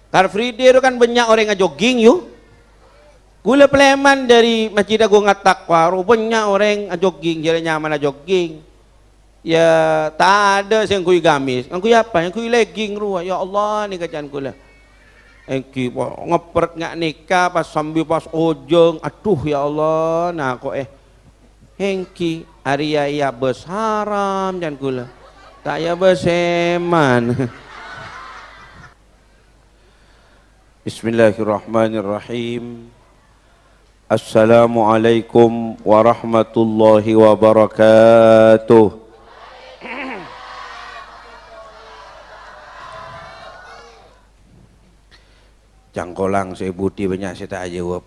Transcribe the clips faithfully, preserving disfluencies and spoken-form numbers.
Car Free Day ro kan bânnya' orèng ajogging, yu. Ghulâ palèman dâri Masjid Agung At-Taqwa, ro bânnya' orèng ajogging, jârèya nyamana jogging. Ya, tadâ' sè ngangghuy gamis. Ngangghuy apa? Ngangghuy legging rowa. Ya Allah, nèka can ghulâ. Èngghi, po-, ngepret nga' nèka, pas sambi pas ojâng. Adhu, ya Allah, nako'è. Èngghi, arèya èabâs haram, can ghulâ. Ta' èabâs èman. Bismillahirrahmanirrahim. Assalamualaikum warahmatullahi wabarakatuh. Cangkolang sè budi bânnya' sè ta' ajâwâb.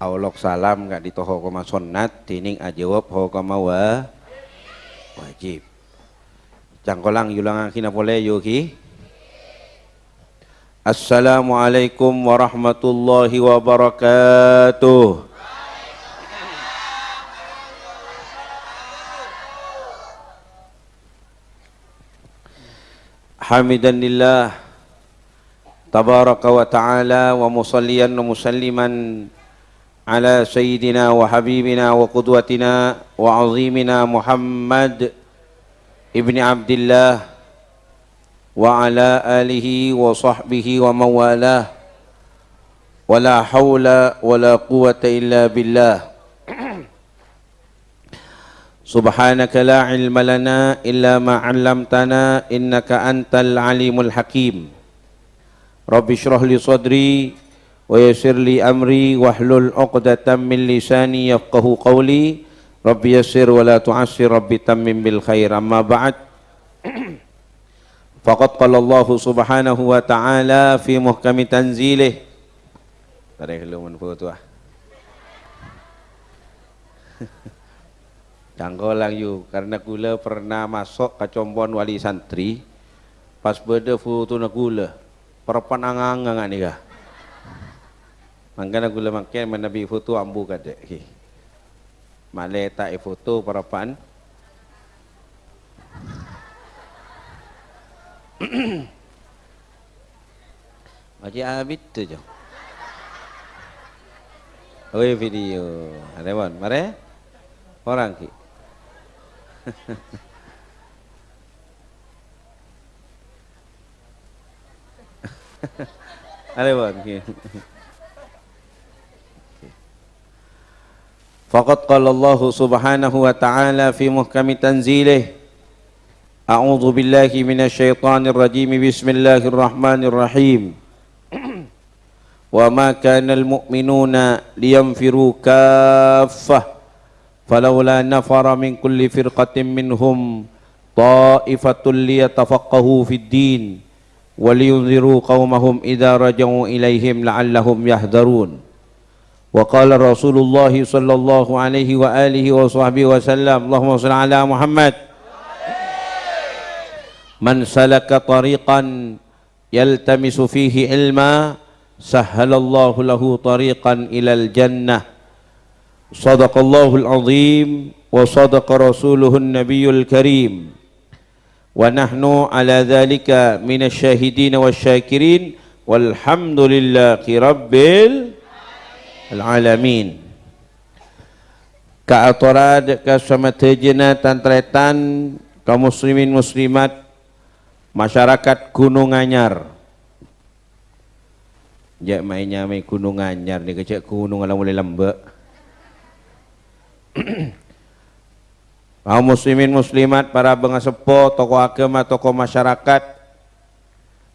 Aolok salam ka'dinto hokomma sonnat, dhinèng ajâwâb hokomma wa-, wajib. Cangkolang, yu langaghina polè, yu, ghi. Assalamualaikum warahmatullahi wabarakatuh. Hamidan lillah tabaraka wa ta'ala, wa musalliyan wa musalliman ala sayyidina wa habibina wa qudwatina wa azimina Muhammad ibni Abdillah wa ala alihi wa sahbihi wa mawalah. Wa la haula wa la quwwata illa billah. Subhanaka la ilma lana illa ma 'allamtana, innaka antal alimul hakim. Rabbi shrah li sadri wa yassir li amri wahlul 'uqdatam min lisani yafqahu qawli. Rabbi yassir wa la tu'assir, Rabbi tammim bil khair. Amma ba'd. Faqad qala Allahu subhanahu wa ta'ala fi muhkami tanzilih. Tarè ghâllu mon foto, ah. Cangkolang, yu, karena ghulâ pernah maso' ka compo'na wali santri, pas bâdâ fotona ghulâ, parappa'na ngang-ngangan nèka. Mangkana ghulâ mangkèn manabi foto ambu kadâ', ghi. Malè ta' èfoto parappa'na. Aji abit tuh, Jo. Wih, video. Arè, Wan, marè. Orang, Ki. Arè, Wan, Ki. Faqad qala Allahu subhanahu wa ta'ala fi muhkami tanzilih, a'udzu billahi minasy syaithanir rajim, bismillahirrahmanirrahim. Wa ma kana al-mu'minuna liyanfiru kaffah, falaula nafara min kulli firqatin minhum ta'ifatun liyatafaqqahu fid din, wa liyunziru qaumahum idza raja'u ilaihim la'allahum yahdharun. Wa qala Rasulullah sallallahu alaihi wa alihi wa sahbihi wa sallam, Allahumma shalli ala Muhammad. Man salaka tariqan yaltamisu fihi ilma, sahhalallahu lahu tariqan ilal jannah. Shadaqallahul azim wa shadaqa rasuluhun nabiyul karim. Wa nahnu ala dzalika minasy syahidin wasy syakirin, walhamdulillahi rabbil alamin. Kaatoran ka samadhâjâna tan-tarètan, kaum muslimin muslimat, masyarakat Gunung Anyar. Jhâ' maèn-nyamaè Gunung Anyar nèka jhâ' gunung la molaè lambâ'. Kaum muslimin muslimat, para bângaseppo, tokoh agama, tokoh masyarakat,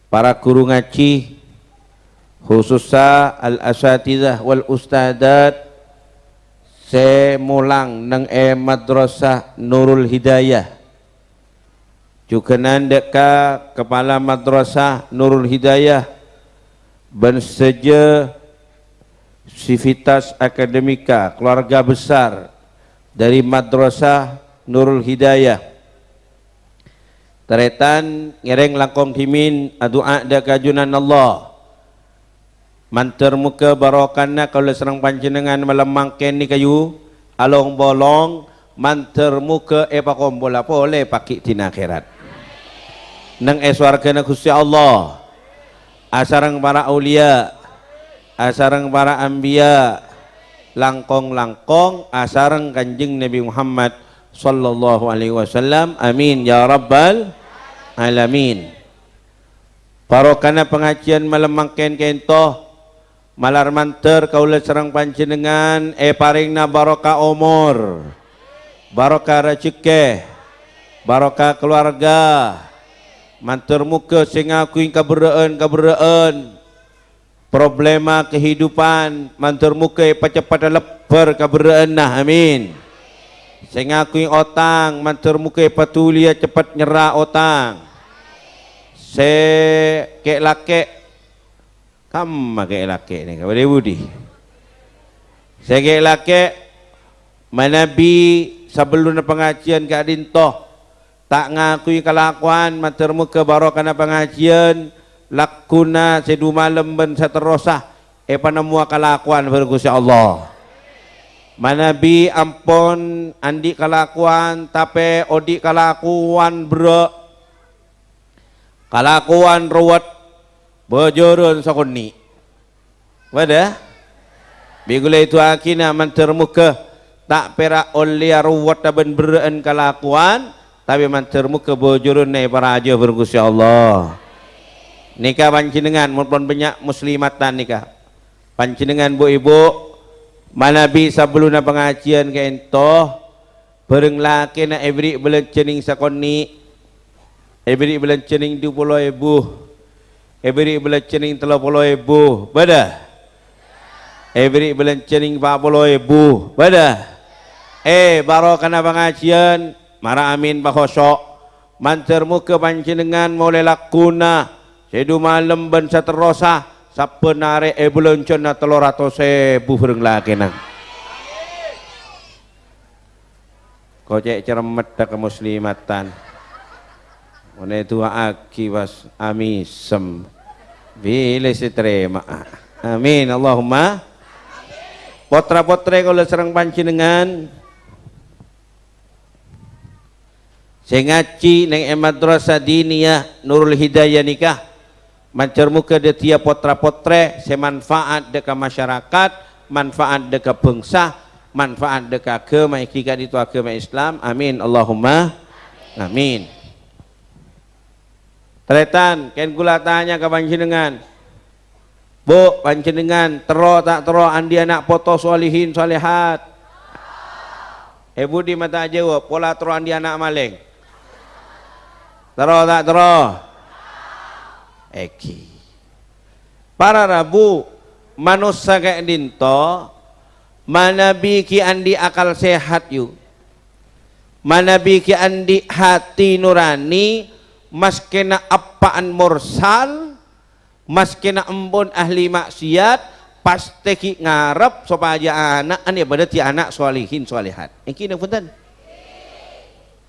para guru ngajhi, khusussa al-asatidzah wal ustadzat sè molang neng è Madrasah Nurul Hidayah. Jhughân dâ' ka Kepala Madrasah Nurul Hidayah bân sadhâjâ sivitas akademika, keluarga besar dari Madrasah Nurul Hidayah. Tarètan ngèrèng langkong dhimèn adu'a dâ' ka Junanallah. Mandhâr moghâ barokana kaulâ sareng panjhennengngan malem mangkèn nèka, yu, along-polong, mandhâr moghâ èpakompola polè pagghi' dina akhèrat. Neng è sowarghâna Ghustè Allah. asareng para auliya, asareng para anbiya, langkong-langkong asareng Kanjeng Nabi Muhammad sallallahu alaihi wasallam. Amin ya rabbal alamin. Barokana pangajian malem mangkèn ka'ènto, malar mandhâr kaulâ sareng panjhennengngan èparèngana barokah omor, barokah rajhekkè, barokah kalowarga. Mandhâr mogâ sè ngaghungè kaberrâ'ân-kaberrâ'ân, problema kehidupan, mandhâr mogâ èpaceppetta lebbhâr kaberrâ'ânna. Amin. Sè ngaghungè otang, mandhâr mogâ èpaduliyâ ceppet nyerra otang. Sè kè'-lakè', kamma kè'-lakè' nèka, bâdâ è budi? Sè kè'-lakè', manabi sabellunna pangajian ka'dinto, ta' ngaghungè kalakowan, mandhâr mogâ barokana pangajian, lagghuna sè dumalem bân saterrossa èpanemmowa kalakowan bhâreng Ghustè Allah. Manabi ampon andi' kalakowan, tapè odi' kalakowan berrâ', kalakowan rowet, bhâjârân sakonè'. Bâdâ? Bi' kaulâ èdu'aaghinah mandhâr mogâ ta' pèra' ollèya rowetta bân berrâ'ân kalakowan, tapè mandhâr mogâ bhâjârânna èparajâ bhâreng Ghustè Allah. Nèka panjhennengngan, mon pon bânnya' muslimatan nèka. Panjhennengngan, bu'-ibu', manabi sabellunna pangajian ka'ènto, bhâreng lakèna èberri' bâlânjhâ nèng sakonè', èberri' bâlânjhâ nèng du polo èbu, èberri' bâlânjhâ nèng tello polo èbu, bâdâ? Èberri' bâlânjhâ nèng pa' polo èbu, bâdâ? Eh, barokana pangajian, mara amin pakhoso'. Mandhâr mogâ panjhennengngan molè lagghuna sè dumalem bân saterrossa, sabbhân arè èbâlânjhâna tello ratos èbu bhâreng lakèna. Kocè' cerremmedda ka muslimatan. Mon èdu'aaghi, pas amèsem. Bilâ sè tarèma'a. Amin, Allahumma. Potra-potrè kaulâ sareng panjhennengngan sè ngajhi nèng è Madrasah Diniyah Nurul Hidayah nèka, mandhâr mogâ dhâddhiyâ potra-potrè sè manfaat dhâ' ka masyarakat, manfaat dhâ' ka bhângsa, manfaat dhâ' ka aghâma, èngghi ka'dinto aghâma Islam. Amin, Allahumma amin. Tarètan, kèng kaulâ atanya ka panjhennengngan. Bu', panjhennengngan terro ta' terro andi' ana' poto solihin solihat? È budi ma' ta' ajâwâb, pola terro andi' ana' malèng? Terro ta' terro? Èngghi. Para rabu, manossa ka'dinto, manabi ghi' andi' akal sehat, yu. Manabi ghi' andi' hati nurani, maskèna eppa'en morsal, maskèna empon ahli maksiat, pastè ghi' ngarep sopajâ ana'na èpadhâddhi ana' solihin solihat. Èngghi napa bhunten?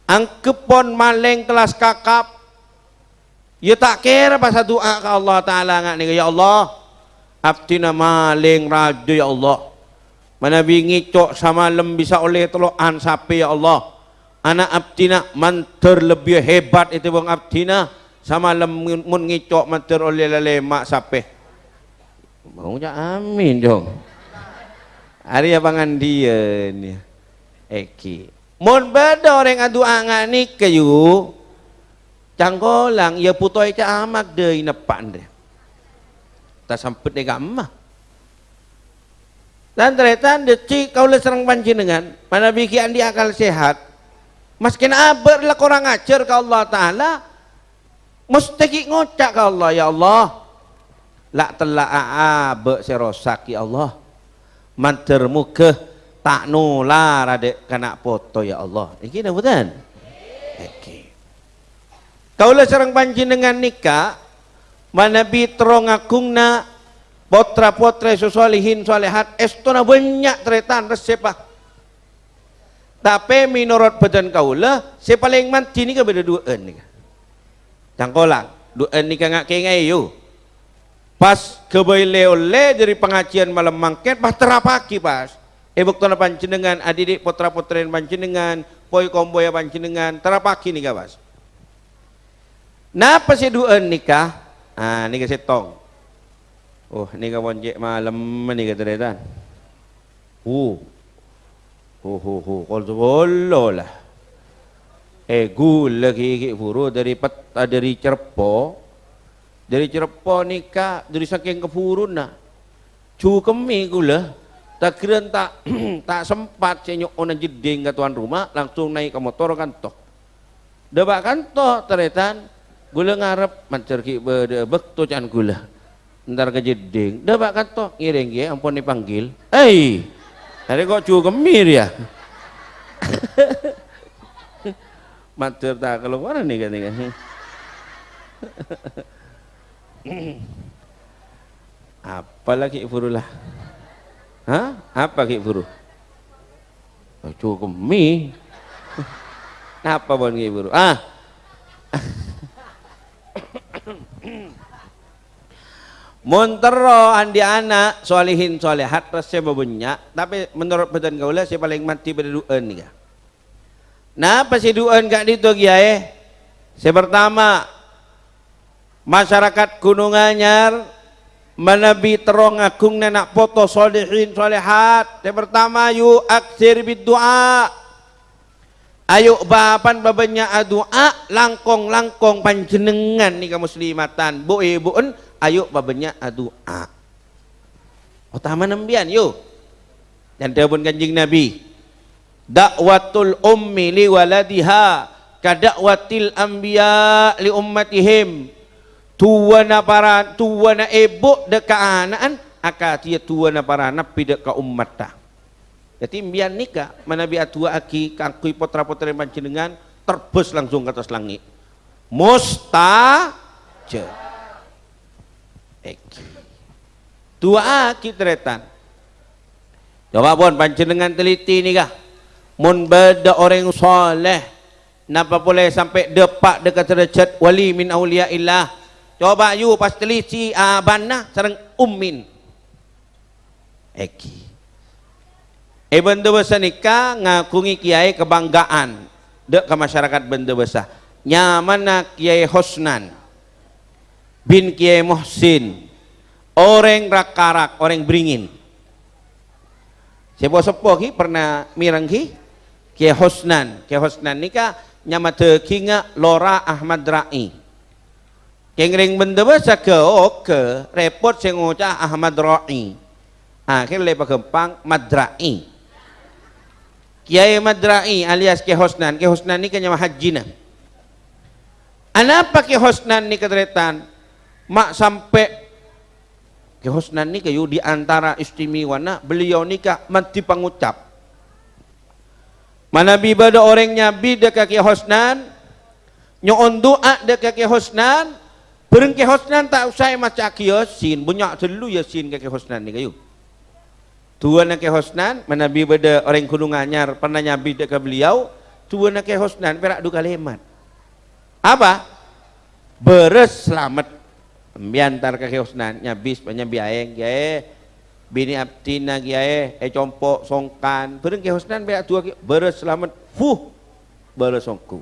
Anggep pon malèng kellas kakap, iyâ ta' kèra pas adu'a ka Allah Ta'ala nga' nèka, "Ya Allah, abdhina malèng rajâ, ya Allah. Manabi ngèco' samalem bisa ollè tello'an sapè, ya Allah. Ana' abdhina mandhâr lebbiyâ hebat ètèmbhâng abdhina. Samalem mon, mon ngèco' mandhâr ollè lalèma' sapè." Mau ca' amin, Jong. Arèya pangandiyân, ya. Èngghi. Mon bâdâ orèng adu'a nga' nèka, yu, cangkolang, iyâ butoè ca' amak dâi neppa' nèka. Ta' sempet è kamma. Tan-tarètan, dhâddhi kaulâ sareng panjhennengngan, manabi ghi' andi' akal sehat, maskèna abâ' la korang ajhâr ka Allah Ta'ala, mastè ghi' ngoca' ka Allah, "Ya Allah, la'-tella'a abâ' sè rosak, ya Allah. Mandhâr mogâ ta' nolara dâ' kana' poto, ya Allah." Èngghi napa bhunten? Èngghi. Kaulâ sareng panjhennengngan nèka manabi terro ngaghungna potra-potrè sè solihin solihat, èstona bânnya' tarètan, ressèpa. Tapè menorot bhâdhân kaulâ, sè palèng mandhi nèka bâdâ duwâ'ân nèka. Cangkolang, duwâ'ân nèka nga' kèngaè, yu. Pas ghâbây lè-ollè dâri pangajiân malem mangkèn, pas terrapaghi, pas. È bâktona panjhennengngan adidik potra-potrèna panjhennengngan, poy-kompoyya panjhennengngan, terrapaghi nèka, pas. Napa sè duwâ'ân nèka? Ah, nèka sèttong. Oh, nèka pon cè' malem nèka, tarètan. Hu. Hu, hu, hu, kol sapolo la. Eh, ghulâ ghi', ghi' buru dâri pet-, dâri Cereppo. Dâri Cereppo nèka, dâri sakèng kabhuruna. Jhukemmè ghulâ, taghârân ta', ta' sempat sè nyo'ona jeddhing ka towan roma, langsung naè' ka motor kanto. Dâpa' kanto, tarètan, ghulâ ngarep, mandhâr ghi' bâdâ'â bâkto can ghulâ. Entar ka jeddhing. Dâpa' kanto, ngèrèng, yâ, ampon èpanggil. Ei! Arè kok jhukemmè rèya? Mandhâr ta' kalowar nèka, nèka. Apa la ghi' buru la? Hah? Apa ghi' buru? Oh, jhukemmè. Napa pon ghi' buru? Ah. Mon terro andi' ana' solihin solihat ressè bâbânnya', tapè menurut bhâdhân kaulâ sè palèng mandhi bâdâ du'ân nèka. Napa sè du'ân ka'dinto, Kèyaè? Sè partama, masyarakat Gunung Anyar manabi terro ngaghungna na' poto solihin solihat. Sè partama, yu, aksir bid du'a. Ayo bâbâna bâbânnya' adu'a, langkong-langkong panjhennengngan nèka muslimatan, bu-, èbu'en, ayo bâbânnya' adu'a. Otamana sampèyan, yu. Can dhâbuna Kanjeng Nabi, "Da'watul ummi li waladiha ka da'watil anbiya li ummatihim." Du'âna para, du'âna èbu dâ' ka ana'na akadhi du'âna para nabbhi dâ' ka ommatta. Dhâddhi, sampèyan nèka manabi adu'aaghi kaangghuy potra-potrè panjhennengngan, terbus langsung ka attas langngè'. Mustajab. Èngghi. Du'aaghi, tarètan. Coba pon panjhennengngan teliti nèka. Mon bâdâ orèng soleh, napa polè sampè' dâpa' dâ' ka derajat wali min auliyaillah? Coba, yu, pas teliti abana sareng ummin. Èngghi. È Bendewasa nèka ngaghungè kèyaè kabhângghâ'ân dâ' ka masyarakat Bendewasa. Nyamana Kèyaè Hosnan bin Kèyaè Muhsin, orèng Rak-Karak, orèng Bringin. Sè po-seppo ghi' pernah mèreng ghi'? Kèyaè Hosnan. Kèyaè Hosnan nèka nyama dhâghingnga Lora Ahmad Ra'i. Kèng rèng Bendewasa ghâ-oghâ, rèpot sè ngoca' Ahmad Ra'i. Akhèr la èpaghâmpang Mad Ra'i. Kèyaè Mad Ra'i alias Kè Hosnan. Kè Hosnan nèka nyama hajjina. Anapa Kè Hosnan nèka, tarètan? Ma' sampè' Kè Hosnan nèka, yu, di antara istimewana, beliau nèka mandhi pangocap. Manabi bâdâ orèng nyabi dâ' ka Kè Hosnan, nyo'on du'a dâ' ka Kè Hosnan, bhâreng Kè Hosnan ta' osa èmaca'aghi Yasin, bânnya' ghâllu Yasin ka Kè Hosnan nèka, yu. Du'âna Kè Hosnan, manabi bâdâ orèng Gunung Anyar pernah nyabi dâ' ka beliau, du'âna Kè Hosnan pèra' du kalèmat. Apa? Bârâs salamet. Sampèyan entar ka Kè Hosnan, nyabis, nyabis aèng, Kèyaè. Binè abdhina, Kèyaè, è compo' songkan. Bhâreng Kè Hosnan pèra' du'a, Kè-, bârâs salamet. Fuh! Bârâs ongghu.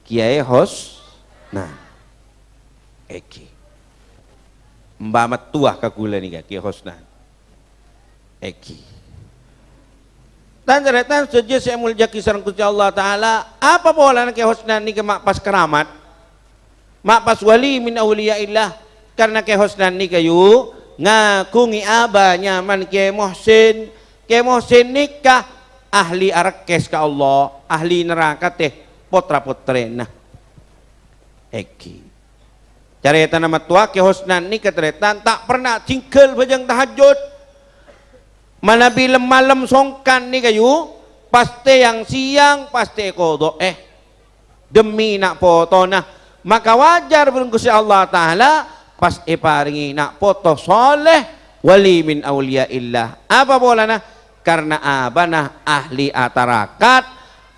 Kèyaè Hosnan. Èngghi. Emba mattowa ka ghulâ nèka, Kè Hosnan. Èngghi. Tan-tarètan sadhâjâ sè èmoljâ'aghi sareng Ghustè Allah Ta'ala, apa polana Kè Hosnan nèka ma' pas keramat? Ma' pas wali min auliyaillah? Karna Kè Hosnan nèka, yu, ngaghungè abâ nyamana Kè Muhsin. Kè Muhsin nèka ahli arekkès ka Allah, ahli nèrakatè potra-potrèna. Èngghi. Carètana mattowa Kè Hosnan nèka, tarètan, ta' pernah jhingghâl bhâjâng tahajjud. Manabi lem-malem songkan nèka, yu, pas tèyang sèyang, pas èqodho'è. Demi na' potona. Maka wajar bhâreng Ghustè Allah Ta'ala pas èparèngè na' poto soleh, wali min auliyaillah. Apa polana? Karna abâna ahli atarakat,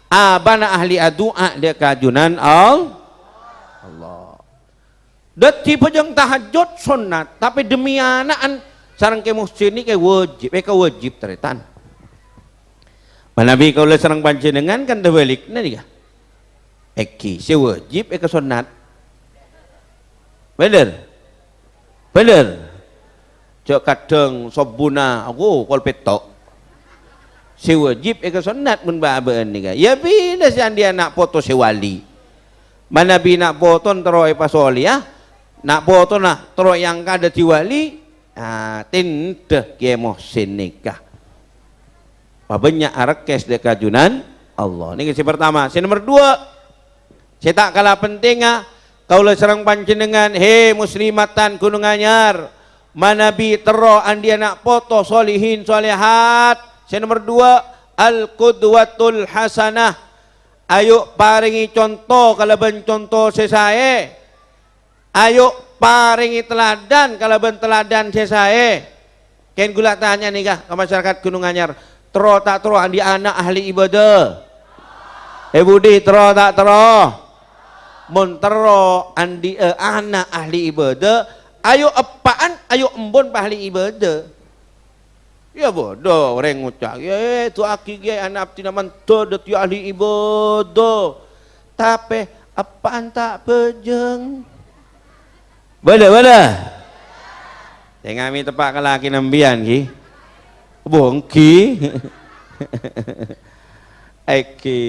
abâna ahli adu'a dâ' ka Junjungan Al-, Allah. Dhâddhi bhâjâng tahajjud sonnat, tapè demi ana'na sareng Kè Muhsin nèka wajib, èkawajib, tarètan. Manabi kaulâ sareng panjhennengngan kan tabâlikna nèka. Èngghi, sè wajib èkasonnat. Bhender? Bhender? Jhâ' kadhâng sobbhuna, aku kol pètto'. Sè wajib èkasonnat mon bâ'-abâ'ân nèka. Iyâ bilâ sè andi' ana' poto sè wali. Manabi na' potona terro èpasolèya, na' potona terro èangka' dhâddhi wali, ah, tèndhâ Kèyaè Muhsin nèka. Pabânnya' arekkes dhâ' ka Junanallah. Nèka sè partama. Sè nomer duwâ', sè ta' kala pentingnga, kaulâ sareng panjhennengngan, hè, muslimatan Ghunonganyar, manabi terro andi' ana' poto solihin solihat. Sè nomer duwâ', al-qudwatul hasanah. Ayo parèngè conto kalabân conto sè saè. Ayo parèngè teladan kalabân teladan sè saè. Kèng ghulâ tanya nèka ka masyarakat Ghunonganyar, terro ta' terro andi' ana' ahli ibadah? È budi, terro ta' terro? Mon terro andi'â ana' ahli ibadah, ayo eppa'an, ayo embun pa ahli ibadah. Iyâ bâdâ orèng ngoca', "Yè, du'aaghi, Kèyaè, ana' abdhina mandhâr dhâddhi ahli ibadah." Tapè eppa'an ta' bhâjâng. Bâdâ, bâdâ. Sè ngami teppa' ka lakèna empèyan, ghi? Bhânggi. Èngghi.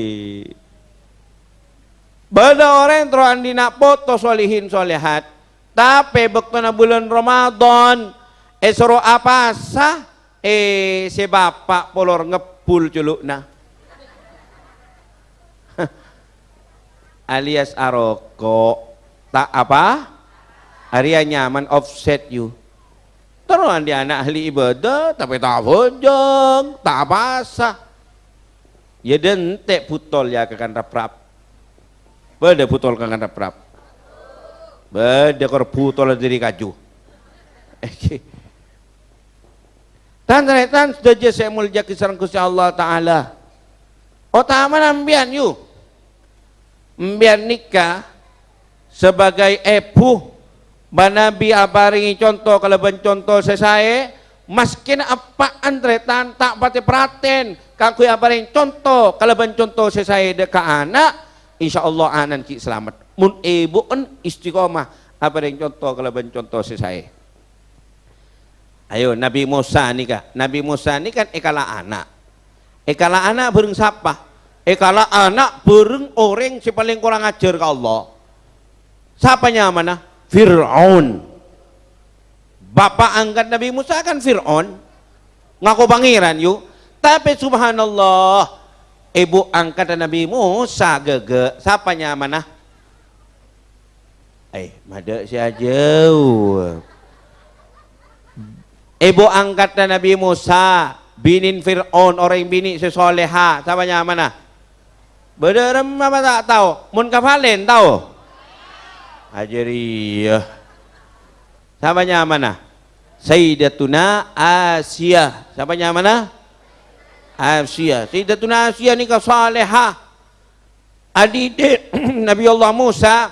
Bâdâ orèng terro andi'na poto solihin solihat. Tapè bâktona bulân Ramadan, èsoro apasa, eh, sè bapa' polor ngebbul colo'na. Alias aroko', ta' apa? Arèya nyaman offset, yu. Terro andi' ana' ahli ibadah, tapè ta' bhâjâng, ta' apasa. Iyâ dântè' butol iyâ kakan raprap. Bâdâ butol kakan raprap. Bâdâ kor butol dhâri kaju. Tan-tarètan sadhâjâ sè èmoljâ'aghi sareng Ghustè Allah Ta'ala. Otamana empèyan, yu. Empèyan nèka sabâgâi èbhu, manabi aparèngè conto kalabân conto sè saè, maskèna eppa'an tarètan ta' patè pratèn kaangghuy aparèng conto kalabân conto sè saè dhâ' ka ana', insyaallah ana'na ghi' salamet. Mon èbhu'en istiqomah aparèng conto kalabân conto sè saè. Ayo, Nabi Musa nèka, Nabi Musa nèka kan èkala' ana'. Èkala' ana' bhâreng sapa? Èkala' ana' bhâreng orèng sè palèng korang ajhâr ka Allah. Sapa nyamana? Fir'aun. Bapa' angkat Nabi Musa kan Fir'aun. Ngako pangèran, yu. Tapè subhanallah, èbhu angkatta Nabi Musa ghâghâ'. Sapa nyamana? Eh, madâ' sè ajâu. Èbhu angkatta Nabi Musa, binèn Fir'aun, orèng binè' sè soleha, sapa nyamana? Bâdâ remma ma' ta' tao? Mon kapalen tao? Ajâriyâ. Sapa nyamana? Sayyidatuna Asiya. Sapa nyamana? Asiya. Sayyidatuna Asiya nèka soleha. Adhidhi' Nabi Allah Musa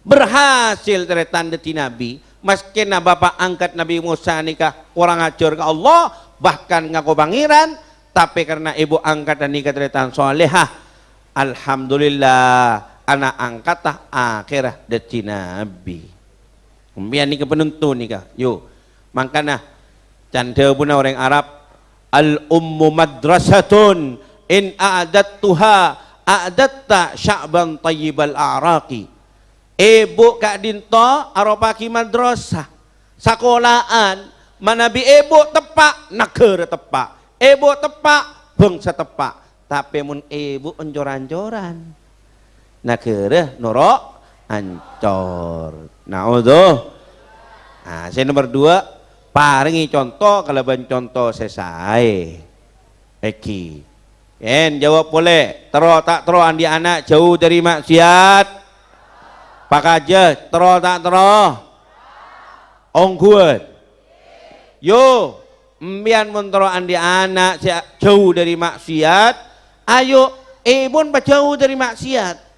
berhasil tarètan dhâddhi nabi, maskèna bapa' angkat Nabi Musa nèka korang ajhâr ka Allah, bahkan ngako pangèran, tapè karna èbhu angkatta nèka tarètan soleha, alhamdulillah, ana' angkatta akhèrra dhâddhi nabi. Empèyan nèka penonto nèka, yu. Mangkana, can dhâbuna orèng Arab, "Al-ummu madrasatun, in a'dadtuha, a'dadta sya'ban thayyibal a'raqi." Èbhu ka'dinto aropa'aghi madrasah, sakola'an, manabi èbhu teppa', naghârâ teppa', èbhu teppa', bhângsa teppa'. Tapè mon èbhu ancor-ancoran, naghârâ noro' ancor. Naudzu. Nah, sè nomer duwâ', parèngè conto kalabân conto sè saè. Èngghi. Èn, jawab polè. Terro ta' terro andi' ana' jhâu dhâri ma'siyat? Pakajâ, terro ta' terro? Ongghuwân. Yo, empèyan mon terro andi' ana' sè jhâu dhâri ma'siyat, ayo, èbhun pajhâu dhâri ma'siyat.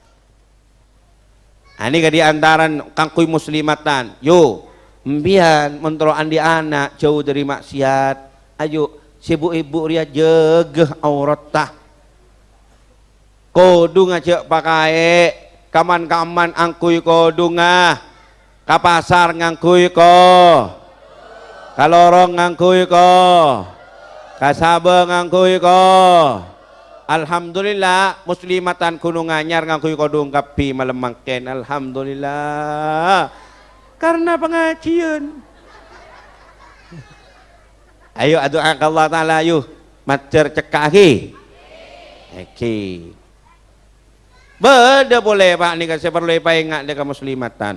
Anè kadhi antaran kaangghuy muslimatan. Yo, empèyan mon terro andi' ana' jhâu dhâri ma'siyat, ayo, sè bu-èbhu rèya jâgâ auratta. Kodhungnga jhâ' pakaè, kaman-kaman angghuy kodhungnga, ka pasar ngangghuy ko-, Kalorong ngangghuy ko-, kasabâ ngangghuy ko-, Alhamdulillah, muslimatan Ghunonganyar ngangghuy kodhung kabbhi malem mangkèn. Alhamdulillah. Karna pangajiyân. Ayo adu'a ka Allah Ta'ala, ayo. Majâr cekkaaghi. Èngghi. Bâdâ polè, Pa', nèka sè parlo èpaènga' nèka muslimatan.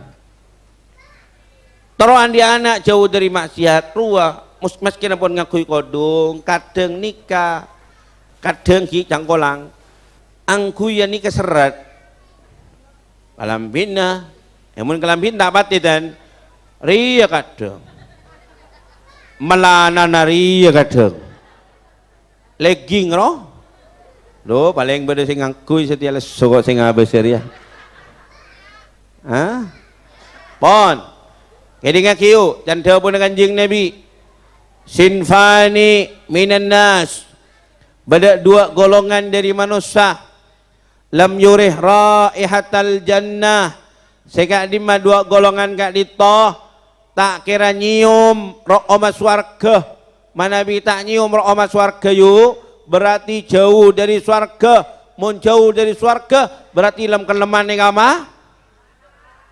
Terro andi' ana' jâu dâri ma'siyat rowa, mus-, maskèna pon ngangghuy kodhung, kadhâng nèka, kadhâng ghi' cangkolang, angghuyyân nèka serret. Kalambhina, è, mon kalambhina ta' patè, dan, rèya kadhâng. Malanana rèya kadhâng. Legging, ro? Lho, palèng bâdâ sè ngangghuy satèya lesso ko' sè ngabâsâ rèya. Hah? Pon. Kèdingngaghi, yu, can dhâbuna Kanjeng Nabi. "Sinfani minan nas." Bâdâ duwâ' golongan dâri manossa. "Lam yurih raihatal jannah." Sè ka'dimma duwâ' golongan ka'dinto ta' kèra nyèyom ro'oma sowarghâ. Manabi ta' nyèyom ro'oma sowarghâ, yu, berarti jâu dâri sowarghâ. Mon jâu dâri sowarghâ, berarti lem-kellemman nèng ka'dimma?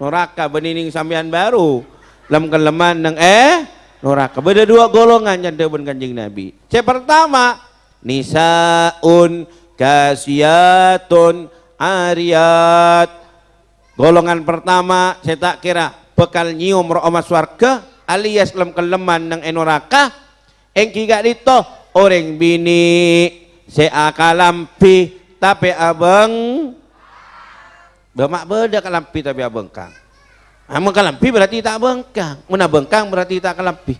Noraka. Bânnè nèng sampèyan bhuru lem-kellemman nèng, eh, noraka. Bâdâ duwâ' golongan, can dhâbuna Kanjeng Nabi. Sè partama, "Nisaun kasiyatun ariyat." Golongan partama sè ta' kèra bhâkal nyèyom ro'oma sowarghâ, alias lem-kellemman nèng è noraka, èngghi ka'dinto orèng binè' sè akalambhi tapè abâng-, Bâ-, ma' bâdâ kalambhi tapè abângkang. Ah, mon kalambhi berarti ta' abângkang. Mon abângkang berarti ta' kalambhi.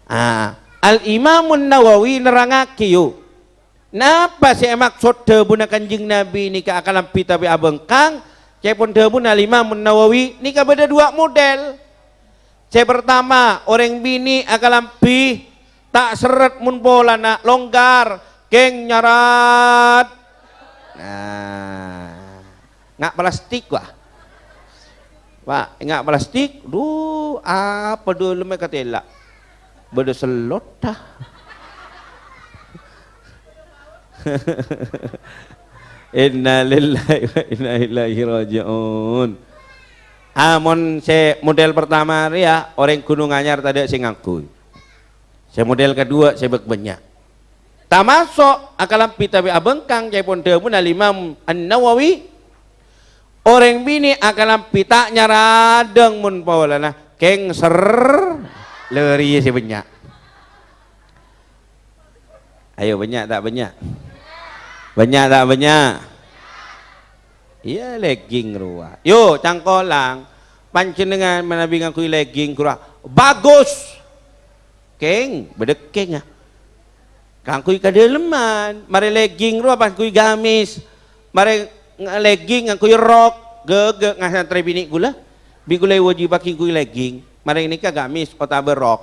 Ah, Al-Imamun Nawawi nerrangngaghi, yu. Napa sè èmaksod dhâbuna Kanjeng Nabi nèka akalambhi tapè abângkang? Ca'èpon dhâbuna Al-Imamun Nawawi nèka bâdâ duwâ' model. Sè partama, orèng binè' akalambhi ta' serret mon polana, longgar, kèng nyarad. Nah, nga' plastik, wah. Wah, nga' plastik, dhu, apa dâlemma katèla'? Bâdâ sellotta. Innalillahi wa inna ilaihi raji'un. Amon sè model partama rèya, orèng Ghunonganyar tadâ' sè ngangghuy. Sè model kaduwâ' sè bâk-, bânnya'. Tamaso' akalambhi tapè abângkang, ca'èpon dhâbuna Al-Imam An-Nawawi, orèng binè' akalambhi ta' nyaradhâng mon polana kèng ser-, lè rèya sè bânnya'. Ayo, bânnya' ta' bânnya'? Bânnya' ta' bânnya'? Iyâ, legging rowa. Yo, cangkolang. Panjhennengngan manabi ngangghuy legging rowa, bagus. Kèng, bâdâ kèngnga. Ngangghuy kadâlemman. Marè legging rowa pas ngangghuy gamis. Marè ng-, legging ngangghuy rok. Ghâghâ ngasantrè binè' ghulâ. Bi' ghulâ èwâjibhâghi ngangghuy legging. Marè nèka gamis otabâ rok.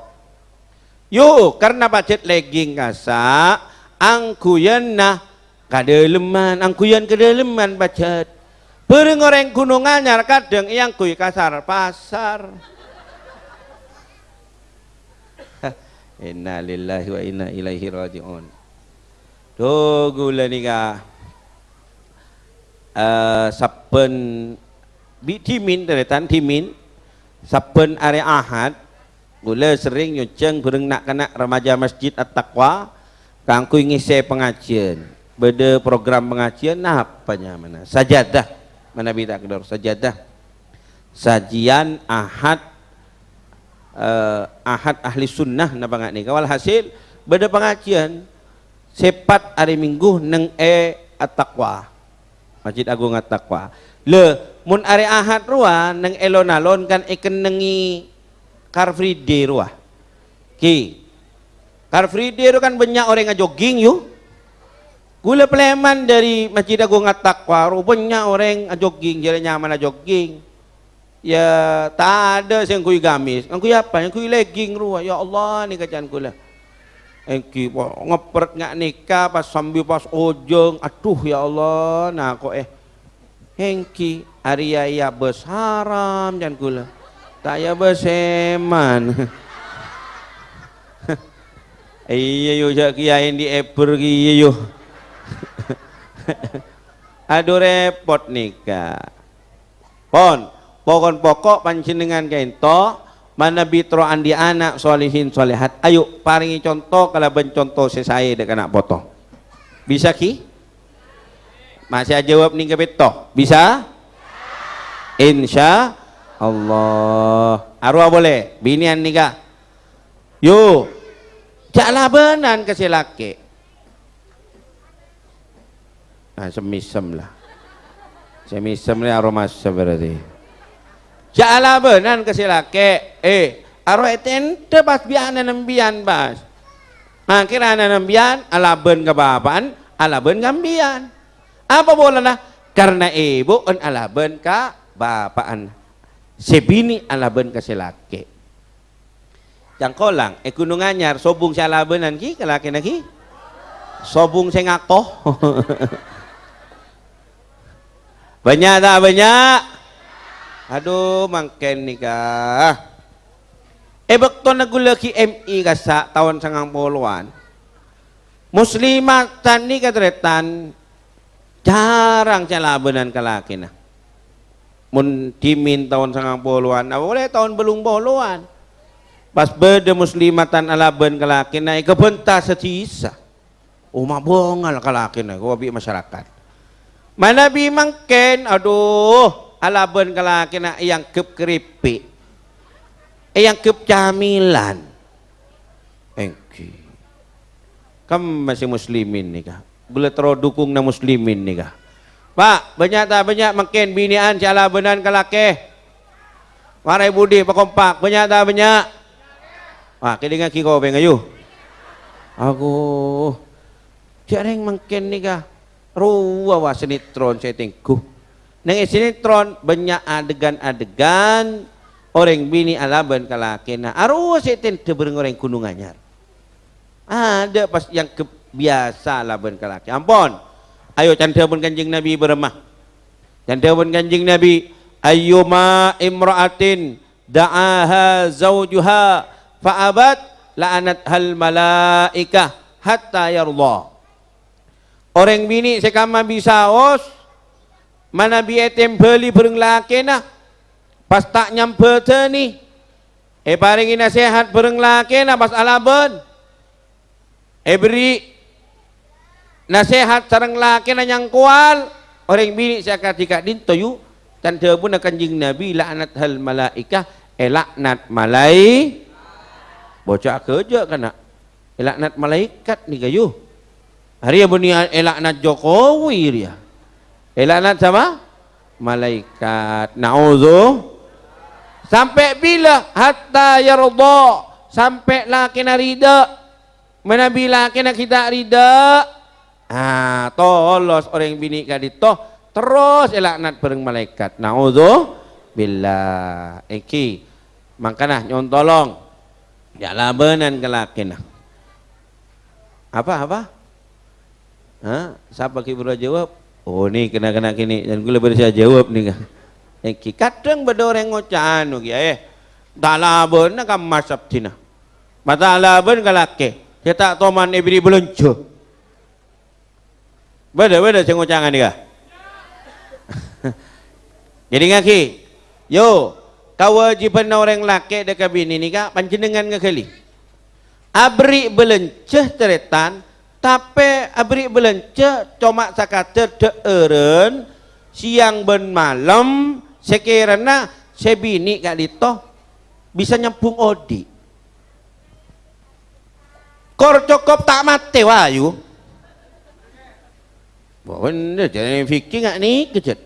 Yo, karna pajhât legging kassa', angghuyânna kadâlemman, angghuyân kadâlemman pajhât. Bhâreng orèng Ghunonganyar kadhâng èangghuy kasar-pasar. Innalillahi wa inna ilaihi raji'un. Dhu, ghulâ nèka, eh, sabbhân bi' dhimèn, tarètan dhimèn, sabbhân arè Ahad, ghulâ serrèng nyonjhâng bhâreng na'-kana' remaja Masjid At-Taqwa kaangghuy ngèssè pangajiyân. Bâdâ program pangajiyân, napa nyamana? Sajadah, manabi ta' kendor, sajadah. Sajiyân Ahad, eh, Ahad Ahli Sunnah napa nga' nèka. Walhasil, bâdâ pangajiyân sè pat arè Minggu neng è At-Taqwa. Masjid Agung At-Taqwa. Lè, mon arè Ahad rowa neng è lon-alon kan èkennengngè Car Free Day rowa. Ki. Car Free Day rowa kan bânnya' orèng ajogging, yu. Ghulâ palèman dâri Masjid Agung At-Taqwa, ro bânnya' orèng ajogging, jârèya nyamana jogging. Ya, tadâ' sè ngangghuy gamis. Ngangghuy apa? Ngangghuy legging rowa. Ya Allah, nèka can ghulâ. Èngghi, po-, ngepret nga' nèka pas sambi pas ojhâng. Adhu, ya Allah, nako'è. Èngghi, arèya èabâs haram, can ghulâ. Ta' èabâs èman. Iyâ, yu, jhâ' kèyaè andi' èbhâr kèya, yu. Adu, rèpot nèka. Pon, pokon poko' panjhennengngan ka'ènto, manabi terro andi' ana' solihin solihat, ayo parèngè conto kalabân conto sè saè dâ' kana' poto. Bisa, ghi? Masè ajâwâb nèng kapètto? Bisa? Insya Allah. Arowa polè, binèyan nèka. Yu, jhâ' alabânan ka sè lakè'. Nah, sè mèsem la. Sè mèsem la arowa mèsem berarti. Jhâ' alabânan ka sè lakè'. Eh, arowa ètèndhâ pas bi' ana'na sampèyan, pas. Akhèrra ana'na sampèyan alabân ka bapa'na, alabân ka sampèyan. Apa polana? Karna èbhu'en alabân ka bapa'na. Sè binè' alabân ka sè lakè'. Cangkolang, è Gunung Anyar, sobung sè alabânan, ghi, ka lakèna, ghi? Sobung sè ngako. Bânnya' ta' bânnya'? Adu, mangkèn nèka. È bâktona ghulâ ghi M I kassa' taon sangang polowan, muslimatan nèka tarètan jhârâng sè alabânan ka lakèna. Mon dhimèn taon sangang polowan, apa polè taon bâllung polowan. Pas bâdâ muslimatan alabân ka lakèna, èkabhânta sadhisa. Oh, mabângal ka lakèna, èkowa bi' masyarakat. Manabi mangkèn, adu, alabân ka lakèna èangghep kerèpè'. Èangghep camilan. Èngghi. Kemma sè muslimin nèka. Ghulâ terro dukungna muslimin nèka. Pa', bânnya' ta' bânnya' mangkèn binè'an sè alabânan ka lakè? Mara è budi pakompak, bânnya' ta' bânnya'? Wah, kèdingngaghi kopèng, ayo. Aduh. Jhâ' rèng mangkèn nèka rowa wa sinetron sè ètengghu. Neng è sinetron bânnya' adegan-adegan orèng binè' alabân ka lakèna. Arowa sè ètèndhâ bhâreng orèng Gunung Anyar. Adâ' pas èangghep biyasa alabân ka lakè. Ampon. Ayo, can dhâbuna Kanjeng Nabi bârâmma? Can dhâbuna Kanjeng Nabi, "Ayyuma imra'atin da'aha zaujuha fa abat, la'anathal malaikah hatta yardha." Orèng binè' sè kamma bisaos, manabi ètèmbhâli bhâreng lakèna, pas ta' nyambhâdhâni, èparèngè nasèhat bhâreng lakèna pas alabân, èberri' nasèhat sareng lakèna nyangkowal, orèng binè' sè akadhi ka'dinto, yu, can dhâbuna Kanjeng Nabi, "La'anathal malaikah," èlaknat malai-, bocah aghâjâ' kana'. Èlaknat malaèkat nèka, yu. Arèya bânnè èlaknat Jokowi rèya. Èlaknat sapa? Malaèkat. Naudzu-, sampè' bilâ? Hatta yardha. Sampè' lakèna ridha. Manabi lakèna ghi' ta' ridha, ah, tolos orèng binè' ka'dinto, terros èlaknat bhâreng malaèkat. Naudzubillah. Èngghi. Mangkana nyo'on tolong. Jhâ' alabânan ka lakèna. Apa, apa? Ha? Sapa ghi' buru ajâwâb? Oh, nè, kèna-kèna kènè'. Can ghulâ bâdâ sè ajâwâb nèka. Èngghi, kadhâng bâdâ orèng ngoca' anu kèya, eh, ta' alabâna ka emmas abdhina. Ma' ta' alabân ka lakè. Sè ta' toman èberri' bâlânjhâ. Bâdâ, bâdâ sè ngoca' nganèka. Jadi ngaghi, yo, kawâjibhânna orèng lakè dâ' ka binè nèka panjhennengngan ngaghâli. Aberri' bâlânjhâ tarètan, tapè aberri' bâlânjhâ coma sakadâr dhâ'ârân, sèyang bân malem, sè kèrana sè binè ka'dinto bisa nyambhung odi'. Kor cokop ta' matè, wa, yu. Wah, bhender, jârèya fikih nga' nèka, jhât.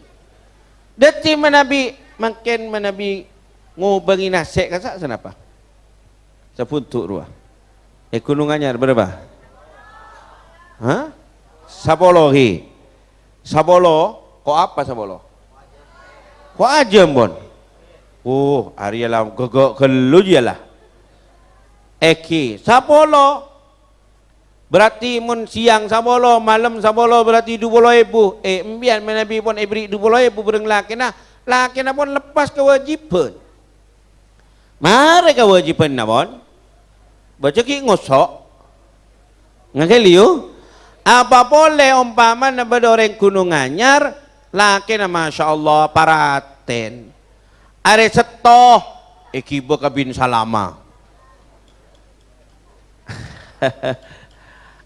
Dhâddhi manabi, mangkèn manabi ngobângè nasè' kassa' sanapa? Sabhundu' rowa. È Gunung Anyar bârâmpa? Hah? Sapolo, ghi. Sapolo, ko' apa sapolo? Ko' ajâm, pon. Oh, arèya la ghâgâ' ghâllu jiyâ la. Èngghi, sapolo. Berarti mon sèyang sapolo, malem sapolo, berarti du polo èbu. Eh, empèyan manabi pon èberri' du polo èbu bhâreng lakèna, lakèna pon leppas kawâjibhân. Marè kawâjibhânna, pon. Bâca ghi' ngoso'. Ngaghâli, yu? Apa polè ompamana bâdâ orèng Ghunong Anyar, lakèna masyaallah paraten. Arè sèttong, èghibâ ka Bin Salama.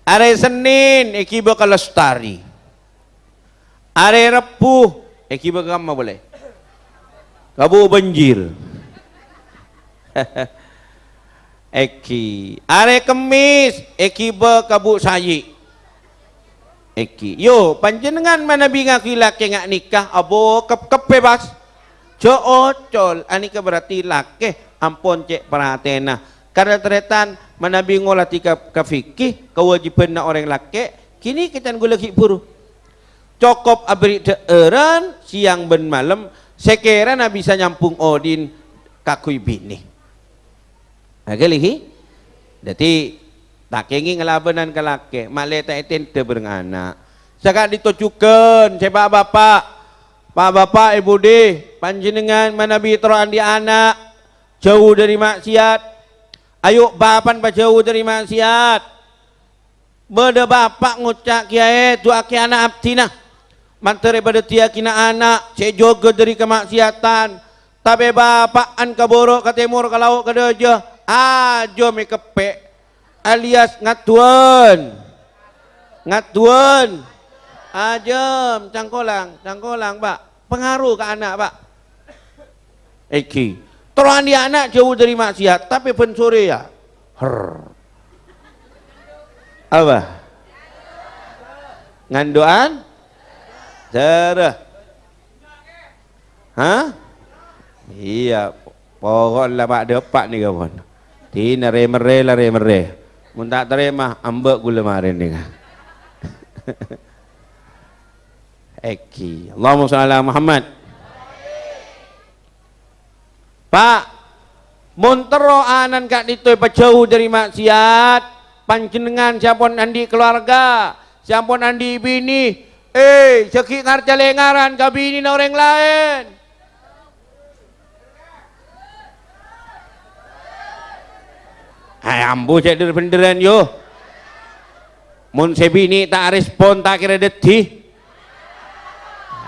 Arè Sennèn, èghibâ ka Lestari. Arè Rebbhu, èghibâ ka kamma polè? Ka Bu Banjir. Èghi. Arè Kemmès, èghibâ ka Bu Sayi. Èghi. Yo, panjhennengngan manabi ngaghâli lakè nga' nèka, abo kep-, keppè, pas. Jhâ' ocol, anèka berarti lakè ampon cè' paratèna. Karè tarètan manabi ngolatè ka, ka fikih, kawâjibhânna orèng lakè, ghânèka can ghulâ ghi' bhuru. Cokop aberri' dhâ'ârân sèyang bân malem, sè kèrana bisa nyambhung odi'na kaangghuy binè. Aghâli, ghi? Dhâddhi, ta' kèngèng alabânan ka lakè, ma'lè ta' ètèndhâ bhâreng ana'. Saka'dinto jhughân, sè pa'-bapa'. Pa'-bapa' è budi, panjhennengngan manabi terro andi' ana', jhâu dhâri ma'siyat. Ayo, bapa'na pajhâu dhâri ma'siyat. Bâdâ bapa' ngoca', "Kèyaè, du'aaghi ana' abdhina, mandhâr èpadhâddhiyâghinâ ana' sè èjâgâ dhâri kama'siyatan." Tapè bapa'na kaburu' ka tèmor, ka lao', ka dâjâ, ajâm èkeppè', alias ngaddhuwân. Ngaddhuwân. Ajâm, cangkolang, cangkolang, Pa'. Pangaro ka ana', Pa'. Èghi. Terro andi' ana' jhâu dhâri ma'siyat, tapè bân sorè, ya. Her. Apa? Ngandu'an? Sara. Hah? Iyâ, pokok la pa'-dâpa' nèka pon. Dina rè-merrè la rè-merrè. Mon ta' tarèma, ambâ' ghulâ marèn nèka. Èghi. Allahumma shalli ala Muhammad. Pa', mon terro ana'na ka'dinto èpajhâu dhâri ma'siyat, panjhennengngan sè ampon andi' kalowarga, sè ampon andi' binè, eh, jhâ' ghi' ngar-calèngaran ka binèna orèng laèn. Ay, ambu, cè' dhâr-bhendhârân, yo. Mon sè binè ta' arespon, ta' kèra dhâddhi.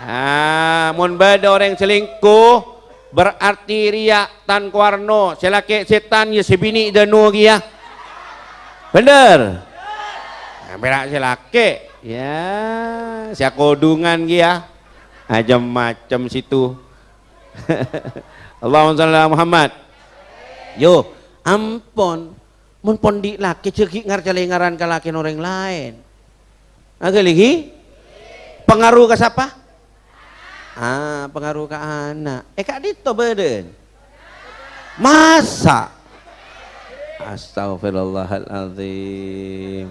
Ah, mon bâdâ orèng selingkuh, berarti rèya Tan Kowarno, sè lakè' sètan, ya sè binè dâno kèya. Bhendher? Nah, pèra' sè lakè', ya, sè akodhungan kèya. Macem-macem situ. Allahumma shalli ala Muhammad. Yo, ampon. Mon pon andi' lakè, jhâ' ghi' ngar-calèngaran ka lakèna orèng laèn. Aghâli, ghi? Pangaro ka sapa? Ah, pangaro ka ana'. Eh, ka'dinto bâdâna. Masa? Astagfirullahaladzim.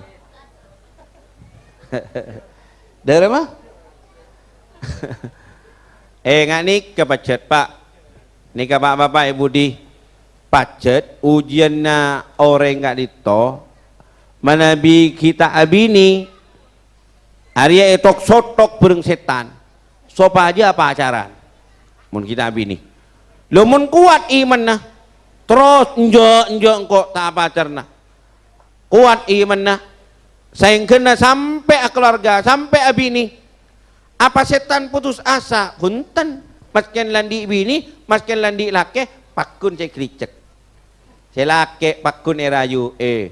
Dârâmma? Eh, nga' nèka pajhât, Pa'. Nèka, Pa', Bapa', è budi. Pajhât ujiyânna orèng ka'dinto, manabi ghi' ta' abinè, arèya ètok-sotok bhâreng sètan, sopajâ apacaran. Mon ghi' ta' abinè. Lo, mon kowat imanna, terros enjâ'-enjâ' engko' ta' apacarana. Kowat imanna, saèngghâna sampè' akalowarga, sampè' abinè. Apa sètan putus asa? Bhunten. Maskèn la andi' binè, maskèn la andi' lakè, pagghun sè èghricek. Sè lakè' pagghun èrayu, "Eh,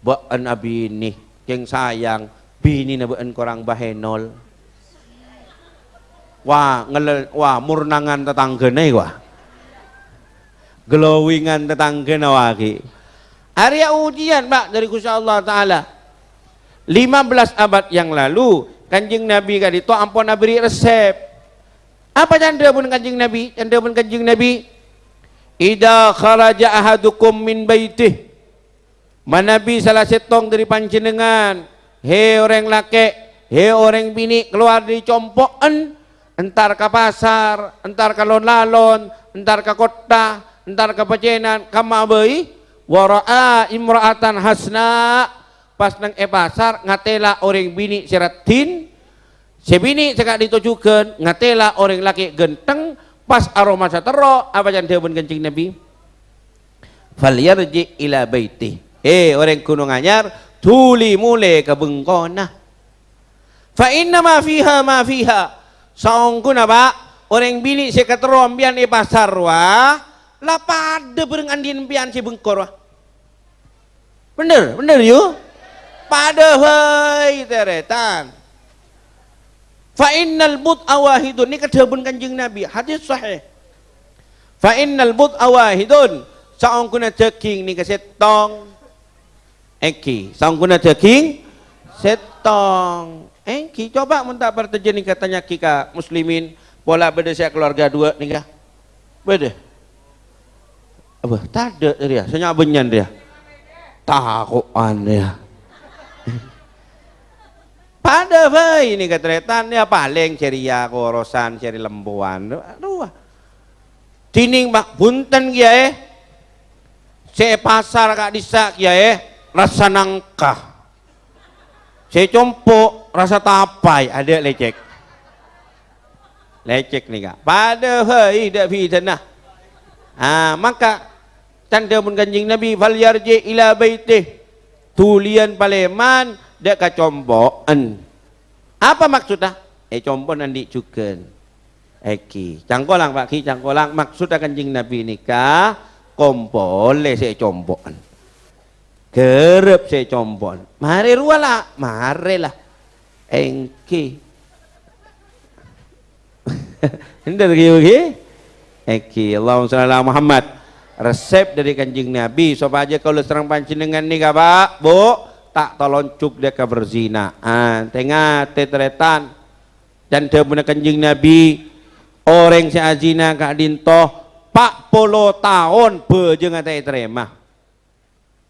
bâ'en abinè, kèng sayang, binèna bâ'en korang bahenol." Wah, ngel-, wah, murnangan tatangghâna, wah. Glowingan tatangghâna, wah, ghi. Arèya ujiyân, Pa', dhâri Ghustè Allah Ta'ala. Lima belas abad yang lalu, Kanjeng Nabi ka'dinto ampon aberri' resep. Apa can dhâbuna Kanjeng Nabi? Can dhâbuna Kanjeng Nabi, "Idza kharaja ahadukum min baitih." Manabi sala sèttong dhâri panjhennengngan, hè orèng lakè', hè orèng binè', kalowar dhâri compo'en, entar ka pasar, entar ka lon-lalon, entar ka kottha, entar ka pacènan, kamma bhâi, wa ra'a imra'atan hasna, pas neng è pasar, ngatèla orèng binè' sè raddhin, sè binè' sè ka'dinto jhughân, ngatèla orèng lakè' ghântheng, pas aromasa terro, apa can dhâbuna Kanjeng Nabi? "Falyarji' ila baitih." Hè, orèng Ghunong Anyar, dhuli molè ka bengkona. Fa inna ma fiha ma fiha. Saongghuna, Pa', orèng binè' sè èkaterro empèyan è pasar rowa, la padâ bhâreng andi'na empèyan sè bengko rowa. Bhender, bhender, yu? Padâ bhâi, tarètan. Fa innal bud'a wahidun, nèka dhâbuna Kanjeng Nabi, hadis sahih. Fa innal bud'a wahidun, saongghuna dhâghing nèka sèttong. Èngghi, saongghuna dhâghing sèttong. Èngghi, coba mon ta' parcajâ nèka tanya'aghi ka muslimin, pola bâdâ sè kalowarga duwâ' nèka. Bâdâ? Apa? Tadâ' rèya, sè nya' bânnya'an rèya. Tako'an rèya. Padâ bhâi nèka tarètan, ya palèng sè rèya korosan, sè rèya lempowan. Aduh. Dhinèng, Pa', bhunten, Kèyaè. Sè è pasar ka'dissa', Kèyaè, rassa nangka. Sè compo', rassa tapai, adâ' lècèk. Lècèk nèka. Padâ bhâi dâ' bhidhâna. Ah, mangka can dhâbuna Kanjeng Nabi, "Falyarji' ila baitih." Dhuliyân palèman dâ' ka compo'en. Apa maksudda? È compo'en andi' jhughân. Èngghi, cangkolang, Pa', ghi, cangkolang. Maksudda Kanjeng Nabi nèka, kompolè sè è compo'en. Ghârâp sè compo'en. Marè rowa la, marè la. Èngghi. Bhender ghi, ghi? Èngghi. Allahumma shalli ala Muhammad. Resep dâri Kanjeng Nabi, sopajâ kaulâ sareng panjhennengngan nèka, Pa', Bu, ta' talonjhuk dâ' ka perzina'an. Tè-ngatè, tarètan. Can dhâbuna Kanjeng Nabi, orèng sè azina ka'dinto pa' polo taon bhâjângnga ta' ètarèma.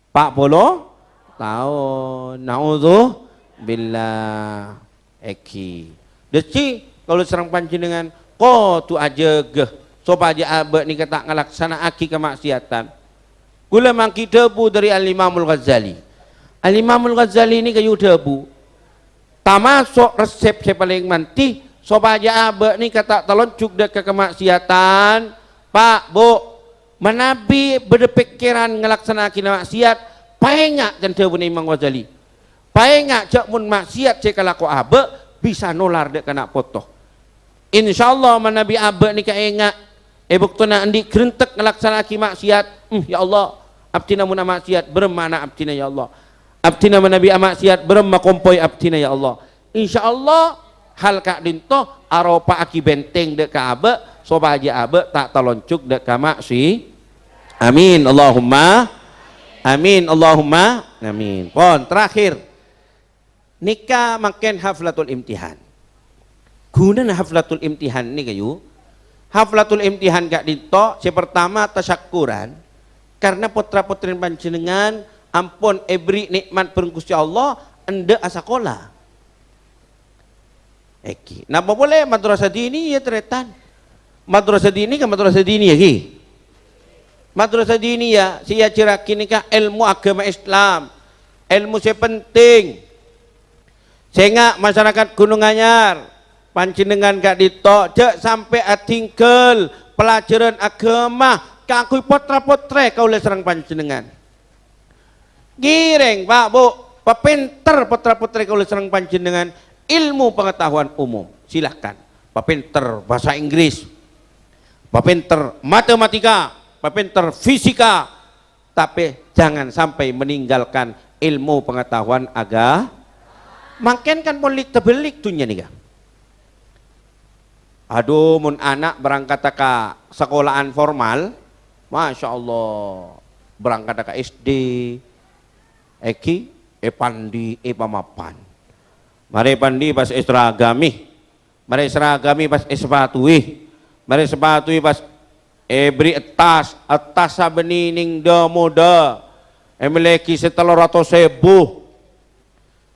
Pa' polo taon. Na'udzubillah. Èngghi. Dhâddhi, kaulâ sareng panjhennengngan kodhu ajâgâ sopajâ abâ' nèka ta' ngalaksana'aghi kama'siyatan. Kaulâ manggi dhâbu dâri Al-Imamul Ghazali. Al-Imamul Ghazali nèka yu dhâbu, tamaso' resep sè palèng mandhi sopajâ abâ' nèka ta' talonjhuk dâ' ka kama'siyatan, Pa', Bu, manabi bâdâ pèkkèran ngalaksana'aghi ma'siyat, paènga' can dhâbuna Imam Ghazali. Paènga' jhâ' mon ma'siyat sè èkalako abâ' bisa nolar dâ' ka na' poto. Insyaallah, manabi abâ' nèka ènga', è bâktona andi' ghrântek ngalaksana'aghi ma'siyat, "Hmm, ya Allah, abdhina mon ama'siyat, bârâmma ana' abdhina, ya Allah? Abdhina manabi ama'siyat, bârâmma kompoy abdhina, ya Allah?" Insyaallah, hal ka'dinto aropa'aghi bhenteng dâ' ka abâ', sopajâ abâ' ta' talonjhuk dâ' ka ma'si-, Amin, Allahumma. Amin, Allahumma. Amin. Pon, terakhir. Nèka mangkèn haflatul imtihan. Ghunana haflatul imtihan nèka yu, haflatul imtihan ka'dinto sè partama tasyakkuran karna potra-potrina panjhennengngan ampon èberri' nè'mat bhâreng Ghustè Allah endâ' asakola. Èngghi. Napa polè madrasah diniyah, tarètan? Madrasah diniyah ka madrasah diniyah, ghi? Madrasah diniyah sè èajhârraghi nèka èlmo aghâma Islam, èlmo sè penting. Sènga' masyarakat Gunung Anyar, panjhennengngan ka'dinto jhâ' sampè' adhingghâl pelajaran aghâma kaangghuy potra-potrè kaulâ sareng panjhennengngan. Ngèrèng, Pa', Bu, papènter potra-potrè kaulâ sareng panjhennengngan èlmo pengetahuan umum. Silahkan. Papènter bhâsa Inggris, papènter matematika, papènter fisika, tapè jangan sampai meninggalkan èlmo pengetahuan aga-, mangkèn kan pon lik-tabellik dhunnya nèka. Adu, mon ana' berangkata ka sakola'an formal, masya Allah, berangkata ka S D, èngghi, èpandi, èpamapan. Marè èpandi pas èseragami, marè èseragami pas èsapatuwi, marè èsapatuwi pas èberri' attas, attassa bânnè nèng dâ-modâ, èmellèaghi sè tello ratos èbu,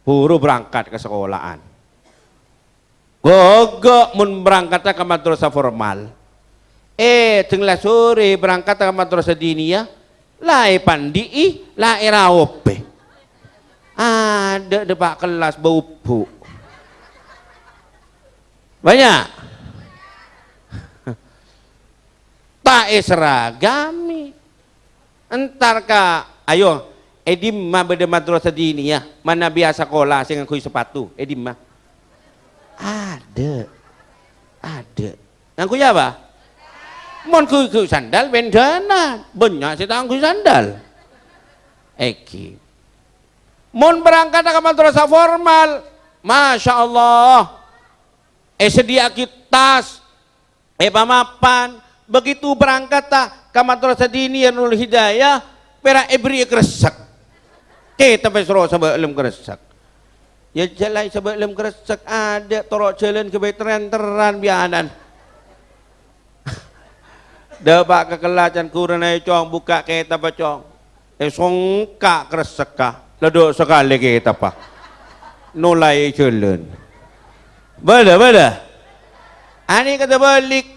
buru berangkat ka sakola'an. Ghâgghâ' mon berangkata ka madrasah formal. Eh, tèng la sorè berangkata ka madrasah diniyah, la èpandi'i, la èraopè. Adâ' dâpa' kellas bâ-obbu. Bânnya'. Ta' èseragami. Entar ka, ayo, È dimma bâdâ madrasah diniyah, manabi asakola sè ngangghuy sapatu? È dimma? Adâ'. Adâ'. Ngangghuy apa? Mon ghuy-ghuy sandal, bendana. Bânnya' sè ta' ngangghuy sandal. Èngghi. Mon berangkat ka madrasah formal, Masya Allah. Èsadhiyâ'aghi tas, èpamapan. Begitu berangkat ta-, ka Madrasah Diniyah Nurul Hidayah, pèra' èberri'i keressek. Kètabbhâ soro sabâ' lem keressek. Ya jhâ' la sabâ' lem keressek, adâ' toro' jhâlân ghâbây ter-ènterran biyanan. Dâpa' ka kella can ghuruna, "È, Cong, bukka' kètabbhâ, Cong." Èsongka' keressekka, la dâ' sakalè kètabbhâ. Nolaè jhâlân. Bâdâ, bâdâ. Anè' kadâ bâlik.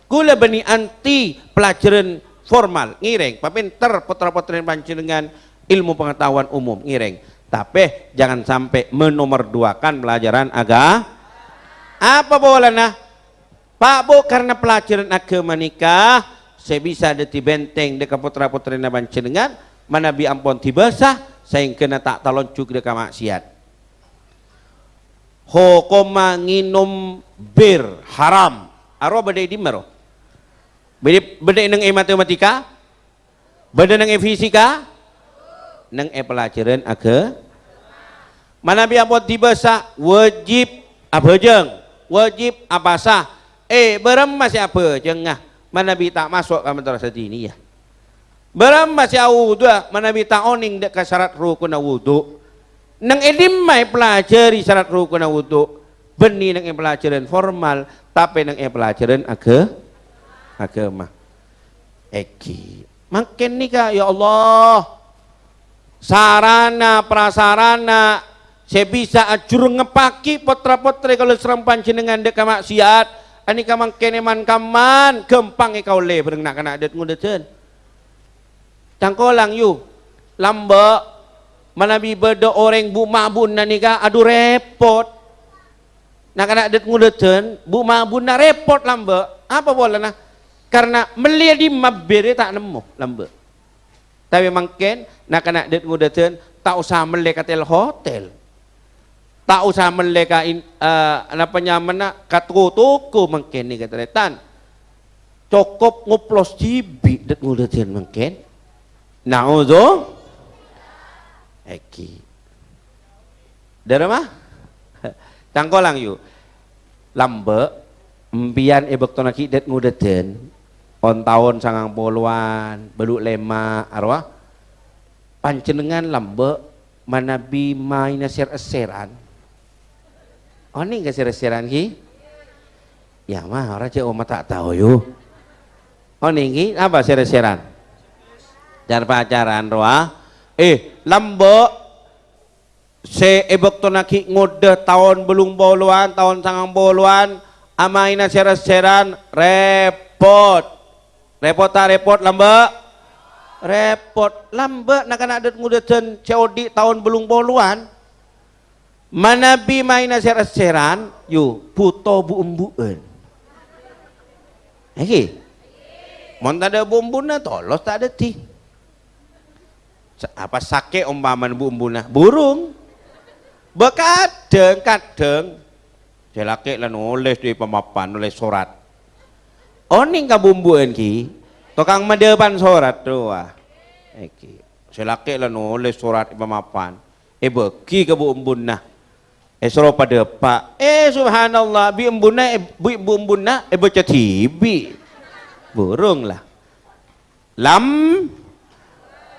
Kaulâ bânnè anti pelajaran formal. Ngèrèng, papènter pottra-pottrèna panjhennengngan ilmu pengetahuan umum. Ngèrèng. Tapè jangan sampè' menomorduakan pelajaran aga-, apa polana? Pa', Bu, karna pelajaran agama nèka sè bisa dhâddhi benteng dhâ' ka pottra-pottrèna panjhennengngan, manabi ampon dibâsa, saèngghâna ta' talonjhuk dhâ' ka ma'siyat. Hokomma ngènom bir haram. Arowa bâdâ è dimma, ro? Bâdâ, bâdâ neng è matematika? Bâdâ neng è fisika? Neng è pelajaran aga-, manabi ampon dibâsa, wajib abhâjâng, wajib apasa. È, bârâmma sè abhâjângnga? Manabi ta' maso' ka madrasah diniyah. Bârâmma sè awudu'a? Manabi ta' onèng dhâ' ka syarat rukunna wudu. Neng è dimma èpelajari syarat rukunna wudu? Bânnè neng è pelajaran formal, tapè neng è pelajaran aga-, agama. Èngghi. Mangkèn nèka, ya Allah, sarana prasarana sè bisa ajhurengngèpaghi pottra-pottrè kaulâ sareng panjhennengngan dhâ' ka ma'siyat, anèka mangkèn è man-kamman ghâmpang èkaollè bhâreng na'-kana' dhât-ngodhâdhân. Cangkolang, yu, lambâ', manabi bâdâ orèng bu-, mabuna nèka, adu, rèpot. Na'-kana' dhât-ngodhâdhân, bu-, mabuna rèpot lambâ'. Apa polana? Karna mellè è dimma birrâ ta' nemmo lambâ'. Tapè mangkèn, na'-kana' dhât-ngodhâdhân ta' osa mellè ka tel-hotel. Ta' osa mellè ka in-, eh, napa nyamana, ka toko-toko mangkèn nèka, tarètan. Cokop ngoplos dhibi' dhât-ngodhâdhân mangkèn. Na'udzu-, èngghi. Dârâmma? Cangkolang, yu. Lambâ', empèyan è bâktona ghi' dhât-ngodhâdhân, on-taon sangang polowan, bâlu' lèma', arowa. Panjhennengngan lambâ' manabi maèna sèr-èssèran. Onèng ka sèr-èssèran, ghi? Ya, ma, ora jhâ' omma ta' tao, yu. Onèng, ghi? Apa sèr-èssèran? Car-pacaran, rowa. Eh, lambâ' sè è bâktona ghi' ngodâ taon bâllung polowan, taon sangang polowan, amaèna sèr-èssèran, rèpot. Rèpot ta' rèpot, lambâ'? Rèpot. Lambâ' na'-kana' dhât-ngodhâdhân sè odi' taon bâllung polowan. Manabi maèna sèr-èssèran, yu, bhuto bu-embu'ân. Èngghi? Mon tadâ' bu-embuna, tolos ta' dhâddhi. Sa-, apa sakè' ompamana bu-embuna? Burung. Bâ kadhâng, kadhâng. Sè lakè' la nolès dâri pamapan, nolès sorat. Onèng ka bu-embu'ân, ghi? Tokang madhâpan sorat, rowa. Èngghi. Sè lakè' la nolès sorat è pamapan. Èbâghi ka bu-embuna. Èsoro padâpa'. Eh, subhanallah, bi' embuna, eh, bi', bu-embuna èbâca dhibi'. Burung la. Lam-,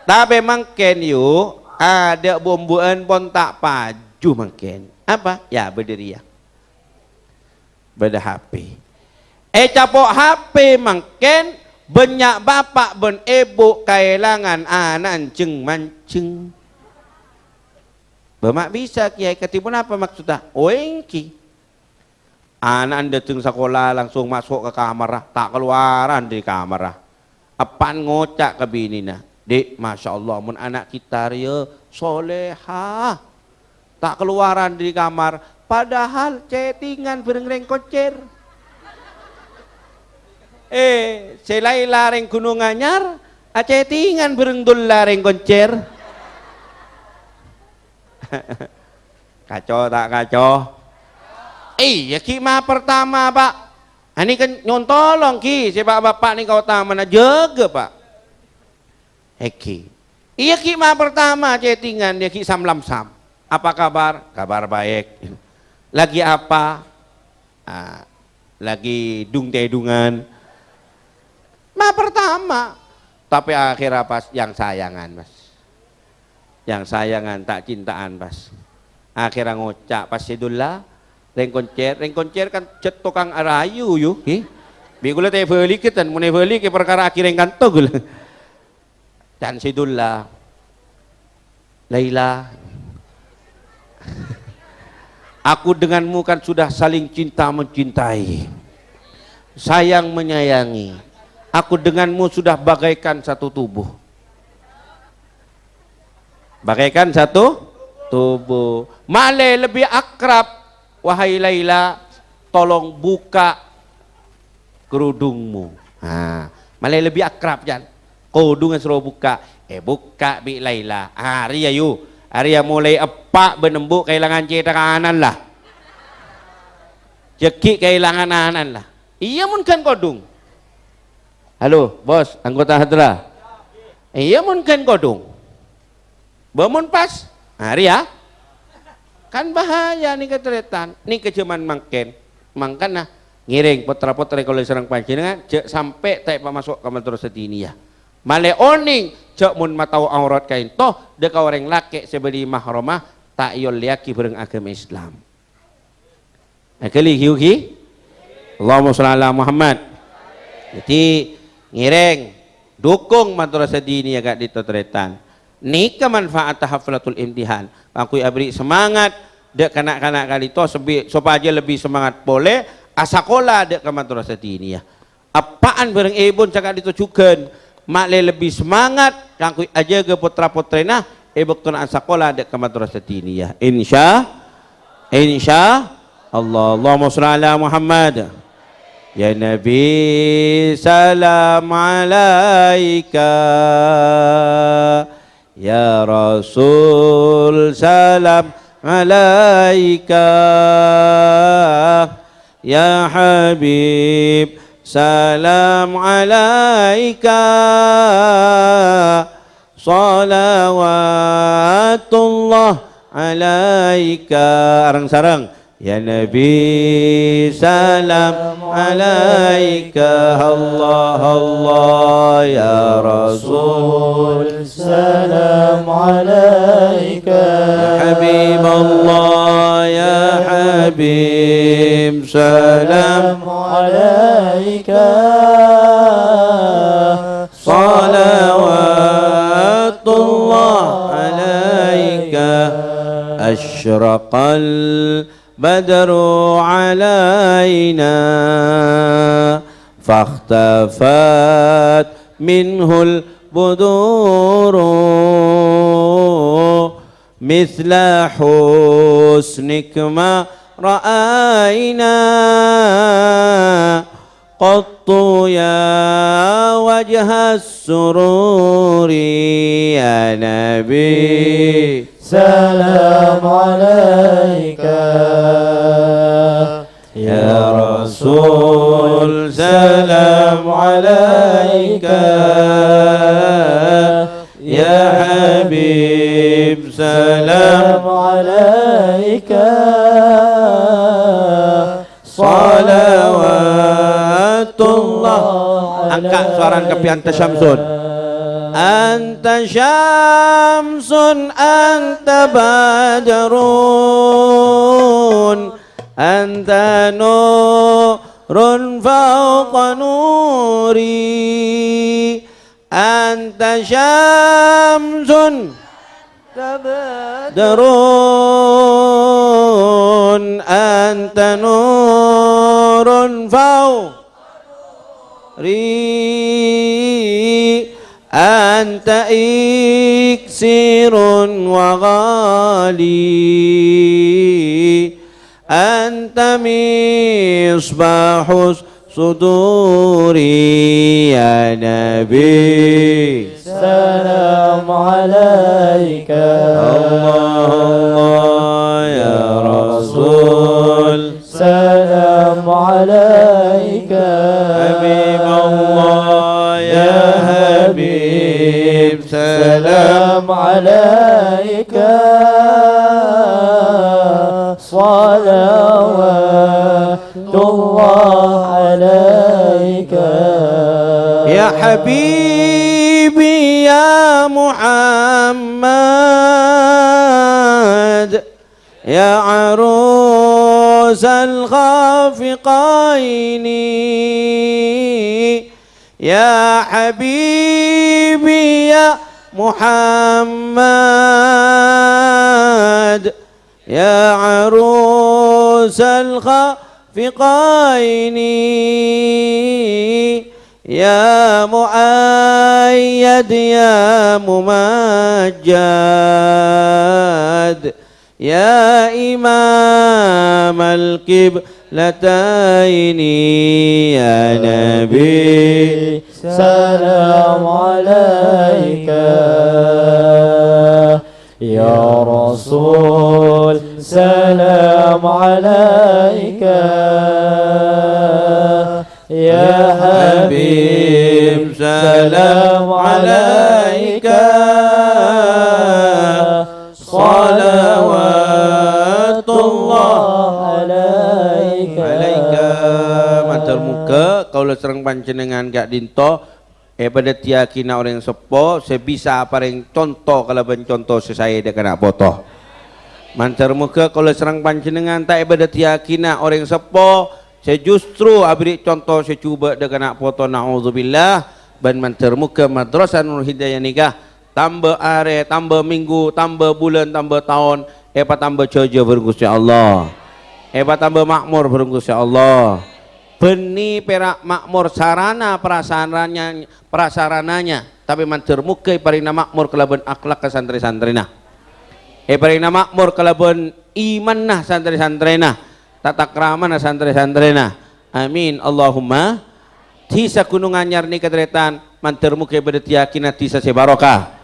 tapè mangkèn, yu, adâ' bu-embu'ân pon ta' paju mangkèn. Apa? Ya, bâdâ rèya. Bâdâ H P. Ècapo' H P mangkèn, bânnya' bapa' bân èbhu kaèlangan ana'na jhâng-manjhâng. Bâ ma' bisa, Kèyaè, kadhi ponapa maksodda? Oh, èngghi. Ana'na dâteng sakola langsung maso' ka kamarra, ta' kalowaran dâri kamarra. Eppa'na ngoca' ka binèna, "Dhi', masyaallah, mon ana' kita rèya soleha. Ta' kalowaran dâri kamar, padahal chattingan bhâreng rèng Koncèr." Eh, sè laèn la rèng Gunung Anyar, achattingan bhâreng Dolla rèng Koncèr. Kaco ta' kaco? Iyâ, ghi' ma' pertama, Pa'. Ani kan nyontolong, ghi', sè pa'-bapa' nèka otamana jâgâ, Pa'. Èngghi. Iyâ, ghi' ma' pertama chattingan, iyâ, ghi' sam-lam-sam. "Apa kabar?" "Kabar baik." "Lagi apa?" "Ah, lagi dung-tèdungan." Ma' pertama. Tapè akhèrra pas yang-sayangan, Mas. Yang-sayangan, ta' cintaan, pas. Akhèrra ngoca' pas sè dhulâ, "Rèng Koncèr." Rèng Koncèr kan jhât tokang arayu, yu, ghi. Bi' kaulâ ta' èbâlighi, tan, mon èbâlighi parkara aghirèng kanto kaulâ. Can sè dhulâ, "Laila, aku denganmu kan sudah saling cinta mencintai, sayang menyayangi. Aku denganmu sudah bagaikan satu tubuh." Bagaikan satu tubuh. Malè lebbi akrab, wahai Laila, tolong buka kerudungmu. Ha, malè lebbi akrab, Can. Kodhungnga soro bukka'. Èbukka' bi' Laila. Arèya, yu. Arèya molaè eppa' bân embu' kaèlangan cèthak anan, la. Jâghi' kaèlangan anan, la. Iyâ, mon ghân kodhung. Halo, Bos, anggota hadra. Iyâ, mon ghân kodhung. Bâ mon pas, arèya. Kan bahaya nèka tarètan, nèka jhâman mangkèn. Mangkana, ngèrèng pottra-pottrè kaulâ sareng panjhennengngan, jhâ' sampè' ta' èpamaso' ka madrasah diniyah. Malè onèng, jhâ' mon matao aurat kaènto, dâ' ka orèng lakè' sè bâdâ è mahrama, ta' èollèyaghi bhârâng aghâma Islam. Aghâli ghi-ughi. Allahumma shalli ala Muhammad. Dhâddhi, ngèrèng, dukung madrasah diniyah ka'dinto tarètan. Nèka manfaatta haflatul imtihan. Kaangghuy aberri' semangat dâ' na'-kana' ka'dinto sebbi-, sopajâ lebbi semangat polè asakola dâ' ka madrasah diniyah. Eppa'an bhâreng èbun saka'dinto jhughân, malè lebbi semangat kaangghuy ajâgâ pottra-pottrèna è bâktona asakola dâ' ka madrasah diniyah. Insya, insya Allah. Allahumma shalli ala Muhammad. Ya Nabi, salam alaika. Ya Rasul, salam alaika. Ya Habib, salam alaika. Shalawatullah alaika. Areng-sareng. Ya Nabi, salam alaika. Allah, Allah, ya Rasul, salam alaika. Ya Habib Allah, ya Habib, salam alaika. Shalawatullah alaika. Asyraqal badru alaina, fakhtafat minhul buduru, mithla husnika ma ra'aina qattu ya wajhas sururi. Ya Nabi, salam alaika. Ya Rasul, salam alaika. Ya Habib, salam alaika. Shalawatullah. Angka' sowarana kabbhi, anta syamsun. Anta syamsun, anta badrun, anta nurun fawqa nuri. Anta syamsun, anta badrun, anta nurun fawqa nuri, anta iksirun wa ghali. Anta misbahus suduri, ya Nabi. Salam alaika. Allahumma سلام عليك، صلوات الله عليك. يا حبيبي يا محمد، يا عروس الخافقين، يا حبيبي يا محمد، يا عروس الخافقين، يا مؤيد يا ممجد، يا إمام القبلتين، يا نبي سلام عليك، يا رسول سلام عليك، يا حبيب سلام عليك، صلوات الله عليك. Alaika. Mator moghâ kaulâ sareng panjhennengngan ka'dinto èpadhâddhiyâghinâ orèng seppo sè bisa aparèng conto kalabân conto sè saè dâ' kana' poto. Mator moghâ kaulâ sareng panjhennengngan ta' èpadhâddhiyâghinâ orèng seppo sè justru aberri' conto sè jhubâ' dâ' kana' poto, naudzubillah. Bân mator moghâ Madrasah Nur Hidayah nèka tamba arè, tamba minggu, tamba bulân, tamba taon, èpatamba jhâjâ bhâreng Ghustè Allah. Èpatamba ma'mor bhâreng Ghustè Allah. Bânnè pèra' ma'mor sarana prasarannya, prasarananya, tapè mator moghâ èparèngana ma'mor kalabân akhlakka santrè-santrèna. Èparèngana ma'mor kalabân imanna santrè-santrèna, tatakramana santrè-santrèna. Amin. Allahumma. Dhisa Ghunong Anyar nèka tarètan, mator moghâ èpadhâddhiyâghinâ dhisa sè barokah.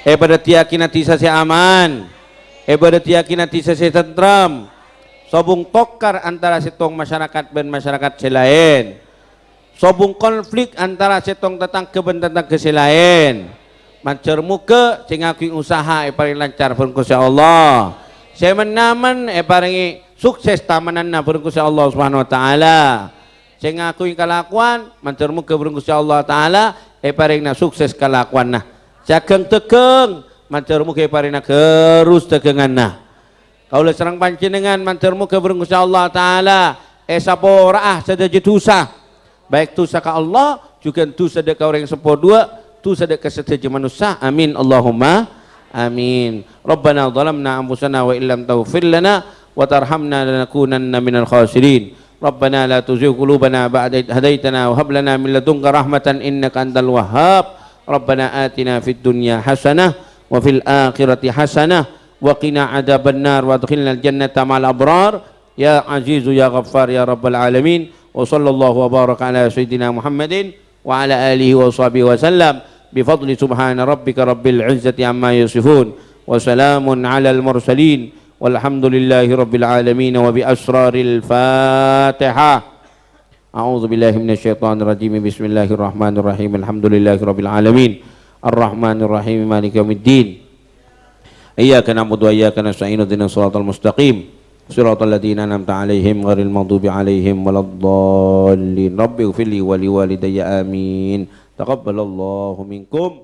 Èpadhâddhiyâghinâ dhisa sè aman. Èpadhâddhiyâghinâ dhisa sè tentrem. Sobung tokar antara sèttong masyarakat bân masyarakat sè laèn. Sobung konflik antara sèttong tatangghâ bân tatangghâ sè laèn. Mator moghâ sè ngangghuy usaha èparèngè lancar bhâreng Ghustè Allah. Sè men-amen èparèngè sukses tamennanna bhâreng Ghustè Allah Subhanahu wa Ta'ala. Sè ngangghuy kalakowan, mator moghâ bhâreng Ghustè Allah Ta'ala èparèngana sukses kalakowanna. Sè aghâng dhâghâng, mator moghâ èparèngana ghârus dhâghânganna. Kaulâ sareng panjhennengngan mator moghâ bhâreng Ghustè Allah Ta'ala èsapora'a sadhâjâ dhusa, baik dhusa ka Allah, jhughân dhusa dâ' ka orèng seppo duwâ', dhusa dâ' ka sadhâjâ manossa. Amin, Allahumma amin. Rabbana zalamna anfusana wa illam taghfir lana wa tarhamna lanakunanna minal khasirin. Rabbana la tuzigh qulubana ba'da idh hadaytana wa hab lana min ladunka rahmatan innaka antal wahhab. Rabbana atina fid dunya hasanah wa fil akhirati hasanah wa qina adzabannar wa adkhilnal jannata ma'al abrar. Ya Azizu ya Ghaffar ya Rabbal Alamin. Wa sallallahu wa baraka ala Sayyidina Muhammadin wa ala alihi wa sahbihi wa sallam. Bi fadli subhana rabbika rabbil izzati amma yasifun. Wa salamun alal mursalin. Walhamdulillahi rabbil alamin. Wa bi asraril Fatihah. A'udzubillahi minasyaitonirrajim. Bismillahirrahmanirrahim. Alhamdulillahirabbil alamin. Arrahmanirrahim. Maliki yaumiddin. Iyyaka na'budu wa iyyaka nasta'in. Ihdinas siratal mustaqim. Siratal ladzina an'amta 'alaihim ghairil maghdubi 'alaihim waladdallin. Rabbighfirli wa liwalidayya. Amin. Taqabbalallahu minkum.